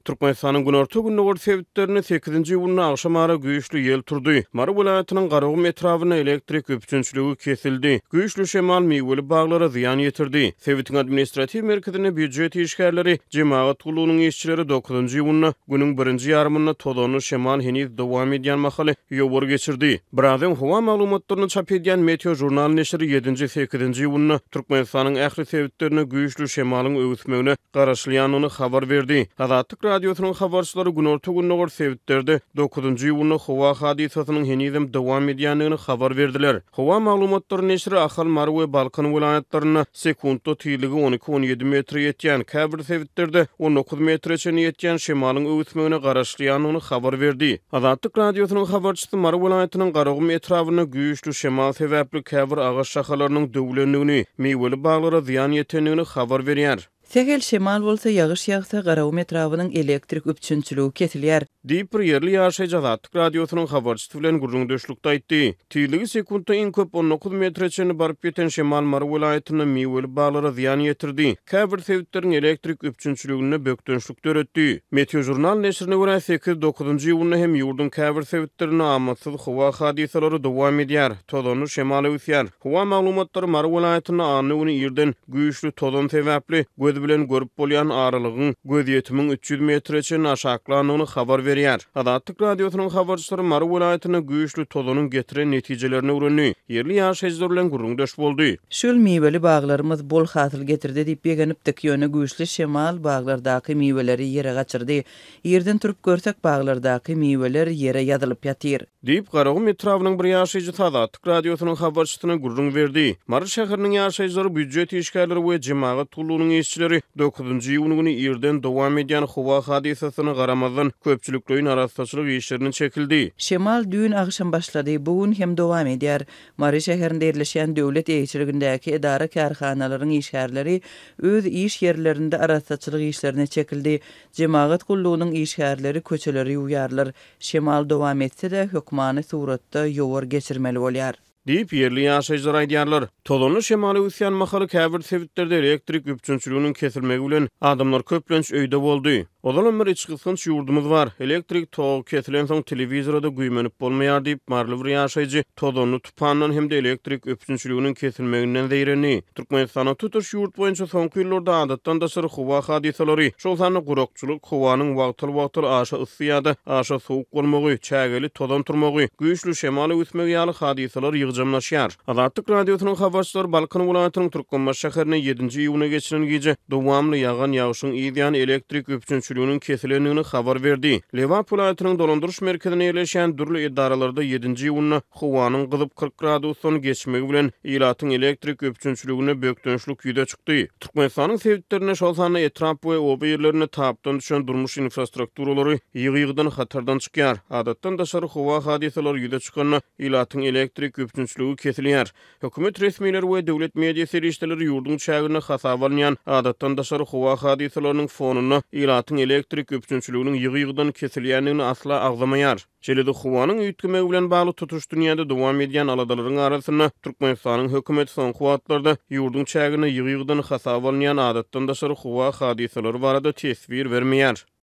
Türkmenistanyň günorta-gündogar sebitlerinde sekizinji iýunda agşamara güýçli ýel turdy. Mary welaýatynyň Garagum etrabynda elektrik üpjünçiligi kesildi. Güýçli şemal miweli baglara zyýan ýetirdi. Sebitiň administratiw merkezinde býujet işgärleri, jemagat gullugynyň işçileri dokuzynjy iýunda günüň birinji ýarymynda tozanly şemal heniz dowam edýän mahaly ýowar geçirdi. Biraz öň howa maglumatlaryny çap edýän Meteožurnal neşiri ýedinji, sekizinji iýunda Türkmenistanyň ähli sebitlerinde güýçli şemalyň öwüsmegine garaşylýandygyny habar berdi. Azatlyk Radiosynyň habarçylary günorta-gündogar sebitlerde dokuzynjy iýunda howa hadysasynyň henizem dowam edýändigini habar berdiler. Howa maglumatlary neşiri Ahal, Mary we Balkan welaýatlarynda sekuntda tizligi 12-17 metre ýetýän, käbir sebitlerde 19 metre çenli ýetýän şemalyň öwüsmegine garaşylýandygyny habar berdi. Azatlyk Radiosynyň habarçysy Mary welaýatynyň Garagum etrabynda güýçli şemal sebäpli käbir agaç şahalarynyň döwlendigini, miweli baglara zyýan ýetendigini habar berýär. Sähel şemal bolsa, ýagyş ýagsa, Garagum etrabynyň elektrik üpjünçiligi kesilýär. Diýip, bir ýerli ýaşaýjy Azatlyk Radiosynyň habarçysy bilen gürrüňdeşlikde aýtdy. Tizligi sekuntda iň köp 19 metre çenli baryp ýeten şemal Mary welaýatynda miweli baglara zyýan ýetirdi, käbir sebitleriň elektrik üpjünçiliginde bökdençlik döretdi. Meteožurnal neşirine görä, sekiz-dokuzynjy iýunda hem ýurduň käbir sebitlerinde amatsyz howa hadysalary dowam edýär, tozanly şemal öwüsýär. Howa maglumatlary Mary welaýatynda anna güni irden güýçli tozan sebäpli göz bilen görüp bolýan aralygyň gözýetimiň 300 metre çenli aşaklandygyny habar berýär. Azatlyk Radiosynyň habarçylary Mary welaýatynda güýçli tozanyň getiren netijelerini öwrendi, ýerli ýaşaýjylar bilen gürrüňdeş boldy. Şu ýyl miweli baglarymyz bol hasyl getirdi diýip begenipdik, ýöne güýçli şemal baglardaky miweleri ýere gaçyrdy. Irden turup görsek, baglardaky miweler ýere ýazylyp ýatyr. Diýip, Garagum etrabynyň bir ýaşaýjysy Azatlyk Radiosynyň habarçysyna gürrüň berdi. Mary şäheriniň ýaşaýjylary, býujet işgärleri we jemagat gullugynyň işçileri dokuzynjy iýun güni irden dowam edýän howa hadysasyna garamazdan, köpçülikleýin arassaçylyk işlerine çekildi. Şemal düýn agşam başlady, bu gün hem dowam edýär. Mary şäherinde ýerleşýän döwlet eýeçiligindäki edara-kärhanalaryň işgärleri öz iş ýerlerinde arassaçylyk işlerine çekildi. Jemagat gullugynyň işgärleri köçeleri ýuwýarlar. Şemal dowam etse-de, hökmany suratda ýowar geçirmeli bolýar. Diýip, ýerli ýaşaýjylar aýdýarlar. Tozanly şemal öwüsýän mahaly käbir sebitlerde elektrik üpjünçiliginiň kesilmegi bilen, adamlar köplenç öýde boldy. Ozalam bir içgysgynç ýurdumyz bar. Elektrik togy kesilensoň telewizora-da güýmenip bolmaýar diýip, maryly bir ýaşaýjy tozanly tupandan hem-de elektrik üpjünçiliginiň kesilmeginden zeýrendi. Türkmenistanda tutuş ýurt boýunça soňky ýyllarda adatdan daşary howa hadysalary, şol sanda gurakçylyk, howanyň wagtal-wagtal aşa yssy ýa-da aşa sowuk bolmagy, çägeli tozan turmagy, güýçli şemal öwüsmegi ýaly hadysalar ýygjamlaşýar. Azatlyk Radiosynyň habarçylary Balkan welaýatynyň Türkmenbaşy şäherinde ýedinji iýuna geçiren gije dowamly ýagan ýagşyň yz ýany elektrik üpjünçiliginiň kesilendigini habar berdi. Lebap welaýatynyň dolandyryş merkezinde ýerleşýän dürli edaralarda ýedinji iýunda Howanyň gyzyp 40 gradusdan geçmegi bilen, ilatyň elektrik üpjünçiliginde bökdençlik ýüze çykdy. Türkmenistanyň sebitlerinde, şol sanda etrap we oba ýerlerinde tapdan düşen durmuş infrastrukturalary ýygy-ýygydan hatardan çykýar. Adatdan daşary howa hadysalary ýüze çykanda, ilatyň elektrik üpjünçiligi kesilýär. Hökümet resmileri we döwlet media serişdeleri ýurduň çäginde hasaba alynýan adatdan daşary howa hadysalarynyň fonunda ilatyň elektrik üpjünçiliginiň ýygy-ýygydan kesilýändigini asla agzamaýar. Şeýle-de howanyň üýtgemegi bilen bagly tutuş dünýäde dowam edýän aladalaryň arasynda Türkmenistanyň hökümeti soňky wagtlarda ýurduň çäginde ýygy-ýygydan hasaba alynýan adatdan daşary howa hadysalary barada teswir bermeýär.